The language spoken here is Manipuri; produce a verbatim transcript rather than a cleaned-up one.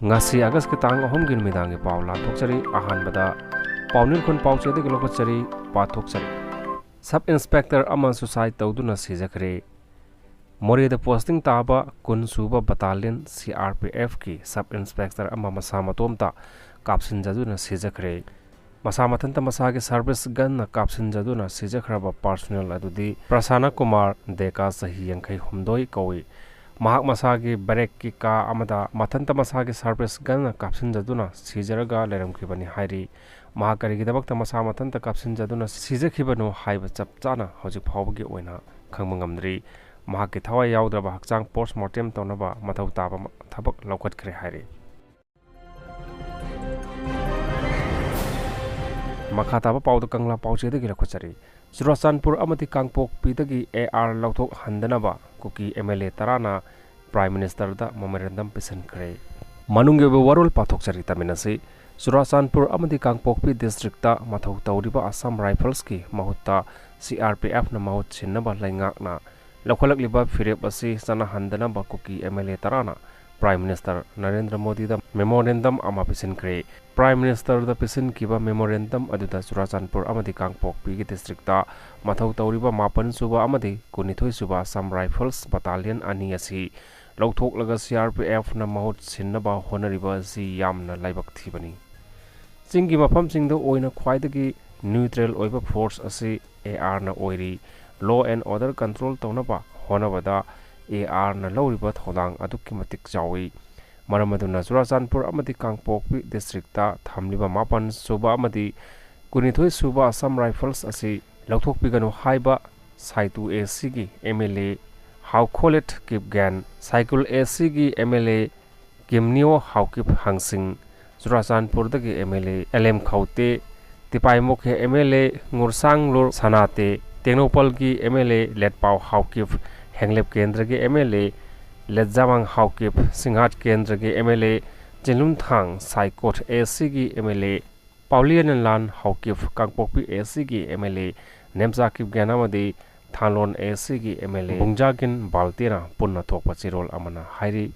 ꯉꯁꯤ ꯑꯥꯒꯁꯀꯤ ꯇꯥꯡ ꯑꯍꯨꯝꯒꯤ ꯅꯨꯃꯤꯗꯥꯡꯒꯤ ꯄꯥꯎ ꯂꯥꯟꯊꯣꯛꯆꯔꯤ꯫ ꯑꯍꯥꯟꯕꯗ ꯄꯥꯎꯅꯤꯜꯈꯨꯟ ꯄꯥꯎꯆꯦꯗꯒꯤ ꯂꯧꯈꯠꯆꯔꯤ, ꯄꯥꯊꯣꯛꯆꯔꯤ꯫ ꯁꯕ ꯏꯟꯁꯄꯦꯛꯇꯔ ꯑꯃ suicide ꯇꯧꯗꯨꯅ ꯁꯤꯖꯈ꯭ꯔꯦ꯫ ꯃꯣꯔꯦꯗ posting ꯇꯥꯕ ꯀꯨꯟ ꯁꯨꯕ battalion C R P F ꯀꯤ sub inspector ꯑꯃ ꯃꯁꯥ ꯃꯇꯣꯝꯇ ꯀꯥꯞꯁꯤꯟꯖꯗꯨꯅ ꯁꯤꯖꯈ꯭ꯔꯦ꯫ ꯃꯁꯥ ꯃꯊꯟꯇ ꯃꯁꯥꯒꯤ service gunꯅ ꯀꯥꯞꯁꯤꯟꯖꯗꯨꯅ ꯁꯤꯖꯈ꯭ꯔꯕ personnel ꯑꯗꯨꯗꯤ ꯄ꯭ꯔꯁꯥꯅ ꯀꯨꯃꯥꯔ ꯗꯦꯀꯥ, ꯆꯍꯤ ꯌꯥꯡꯈꯩ ꯍꯨꯝꯗꯣꯏ ꯀꯧꯏ꯫ ꯃꯍꯥꯛ ꯃꯁꯥꯒꯤ barrackꯀꯤ ꯀꯥ ꯑꯃꯗ ꯃꯊꯟꯇ ꯃꯁꯥꯒꯤ service gunꯅ ꯀꯥꯞꯁꯤꯟꯖꯗꯨꯅ ꯁꯤꯖꯔꯒ ꯂꯩꯔꯝꯈꯤꯕꯅꯤ ꯍꯥꯏꯔꯤ꯫ ꯃꯍꯥꯛ ꯀꯔꯤꯒꯤꯗꯃꯛꯇ ꯃꯁꯥ ꯃꯊꯟꯇ ꯀꯥꯞꯁꯤꯟꯖꯗꯨꯅ ꯁꯤꯖꯈꯤꯕꯅꯣ ꯍꯥꯏꯕ ꯆꯞ ꯆꯥꯅ ꯍꯧꯖꯤꯛ ꯐꯥꯎꯕꯒꯤ ꯑꯣꯏꯅ ꯈꯪꯕ ꯉꯝꯗ꯭ꯔꯤ꯫ ꯃꯍꯥꯛꯀꯤ ꯊꯋꯥꯏ ꯌꯥꯎꯗ꯭ꯔꯕ ꯍꯛꯆꯥꯡ post mortem ꯇꯧꯅꯕ ꯃꯊꯧ ꯇꯥꯕ ꯃ-, ꯊꯕꯛ ꯂꯧꯈꯠꯈ꯭ꯔꯦ ꯍꯥꯏꯔꯤ꯫ ꯃꯈꯥ ꯇꯥꯕ ꯄꯥꯎꯗ ꯀꯪꯂꯥ ꯄꯥꯎꯆꯦꯗꯒꯤ ꯂꯧꯈꯠꯆꯔꯤ꯫ ꯆꯨꯔꯥꯆꯥꯟꯄꯨꯔ ꯑꯃꯗꯤ ꯀꯥꯡꯄꯣꯛꯄꯤꯗꯒꯤ A R ꯂꯧꯊꯣꯛꯍꯟꯗꯅꯕ Kuki M L A ꯇꯔꯥꯅ Prime Ministerꯗ memorandum ꯄꯤꯁꯤꯟꯈ꯭ꯔꯦ꯫ ꯃꯅꯨꯡꯒꯤ ꯑꯣꯏꯕ ꯋꯥꯔꯣꯜ ꯄꯥꯊꯣꯛꯆꯔꯤ, ꯇꯥꯃꯤꯟꯅꯁꯤ꯫ ꯆꯨꯔꯥꯆꯥꯟꯄꯨꯔ ꯑꯃꯗꯤ ꯀꯥꯡꯄꯣꯛꯄꯤ districtꯇ ꯃꯊꯧ ꯇꯧꯔꯤꯕ Assam Riflesꯀꯤ ꯃꯍꯨꯠꯇ C R P Fꯅ ꯃꯍꯨꯠ ꯁꯤꯟꯅꯕ ꯂꯩꯉꯥꯛꯅ ꯂꯧꯈꯠꯂꯛꯂꯤꯕ ꯐꯤꯔꯦꯞ ꯑꯁꯤ ꯆꯠꯅꯍꯟꯗꯅꯕ ꯀꯨꯀꯤ M L A ꯇꯔꯥꯅ Prime Minister Narendra ꯃꯣꯗꯤꯗ memorandum ꯑꯃ ꯄꯤꯁꯤꯟꯈ꯭ꯔꯦ꯫ Prime Ministerꯗ ꯄꯤꯁꯤꯟꯈꯤꯕ memorandum ꯑꯗꯨꯗ ꯆꯨꯔꯥꯆꯥꯟꯄꯨꯔ ꯑꯃꯗꯤ ꯀꯥꯡꯄꯣꯛꯄꯤꯒꯤ districtꯇ ꯃꯊꯧ ꯇꯧꯔꯤꯕ ꯃꯥꯄꯟ ꯁꯨꯕ ꯑꯃꯗꯤ ꯀꯨꯟꯅꯤꯊꯣꯏ ꯁꯨꯕ Assam Rifles battalion ꯑꯅꯤ ꯑꯁꯤ ꯂꯧꯊꯣꯛꯂꯒ C R P Fꯅ ꯃꯍꯨꯠ ꯁꯤꯟꯅꯕ ꯍꯣꯠꯅꯔꯤꯕ ꯑꯁꯤ ꯌꯥꯝꯅ ꯂꯥꯏꯕꯛ ꯊꯤꯕꯅꯤ꯫ ꯆꯤꯡꯒꯤ ꯃꯐꯝꯁꯤꯡꯗ ꯑꯣꯏꯅ ꯈ꯭ꯋꯥꯏꯗꯒꯤ neutral ꯑꯣꯏꯕ force ꯑꯁꯤ A Rꯅ ꯑꯣꯏꯔꯤ꯫ Law and order control ꯇꯧꯅꯕ ꯍꯣꯠꯅꯕꯗ A Rꯅ ꯂꯧꯔꯤꯕ ꯊꯧꯗꯥꯡ ꯑꯗꯨꯛꯀꯤ ꯃꯇꯤꯛ ꯆꯥꯎꯏ꯫ ꯃꯔꯝ ꯑꯗꯨꯅ ꯆꯨꯔꯥꯆꯥꯟꯄꯨꯔ ꯑꯃꯗꯤ ꯀꯥꯡꯄꯣꯛꯄꯤ districtꯇ ꯊꯝꯂꯤꯕ ꯃꯥꯄꯟ ꯁꯨꯕ ꯑꯃꯗꯤ ꯀꯨꯟꯅꯤꯊꯣꯏ ꯁꯨꯕ Assam Rifles ꯑꯁꯤ ꯂꯧꯊꯣꯛꯄꯤꯒꯅꯨ ꯍꯥꯏꯕ ꯁꯥꯏꯇꯨ ACꯒꯤ M L A ꯍꯥꯎꯈꯣꯂꯦꯠ Kipgen, ꯁꯥꯏꯀꯨꯜ ACꯒꯤ M L A ꯀꯤꯝꯅꯤꯌꯣ Haokip ꯍꯪꯁꯤꯡ, ꯆꯨꯔꯥꯆꯥꯟꯄꯨꯔꯗꯒꯤ M L A ꯑꯦꯂꯦꯝ ꯈꯧꯇꯦ, ꯇꯤꯄꯥꯏꯃꯨꯈꯤ M L A ꯉꯨꯔꯁꯥꯡꯂꯨꯔ ꯁꯅꯥꯇꯦ, ꯇꯦꯡꯅꯧꯄꯜꯒꯤ M L A ꯂꯦꯠꯄꯥꯎ Haokip, ꯍꯦꯡꯂꯦꯞ ꯀꯦꯟꯗ꯭ꯔꯒꯤ M L A ꯂꯦꯠꯖꯥꯃꯥꯡ ꯍꯥꯎꯀꯤꯞ, ꯁꯤꯡꯍꯥꯠ ꯀꯦꯟꯗ꯭ꯔꯒꯤ M L A ꯆꯤꯡꯂꯨꯝꯊꯥꯡ ꯁꯥꯏꯀꯣꯠ, ACꯒꯤ M L A ꯄꯥꯎꯂꯤꯌꯥꯅꯟꯂꯥꯟ Haokip, Kangpokpi ACꯒꯤ M L A Nemcha Kipgen ꯑꯃꯗꯤ ꯊꯥꯡꯂꯣꯟ ACꯒꯤ M L A ꯕꯨꯡꯖꯥꯒꯤꯟ ꯕꯥꯜꯇꯦꯅ ꯄꯨꯟꯅ ꯊꯣꯛꯄ ꯆꯦꯔꯣꯜ ꯑꯃꯅ ꯍꯥꯏꯔꯤ꯫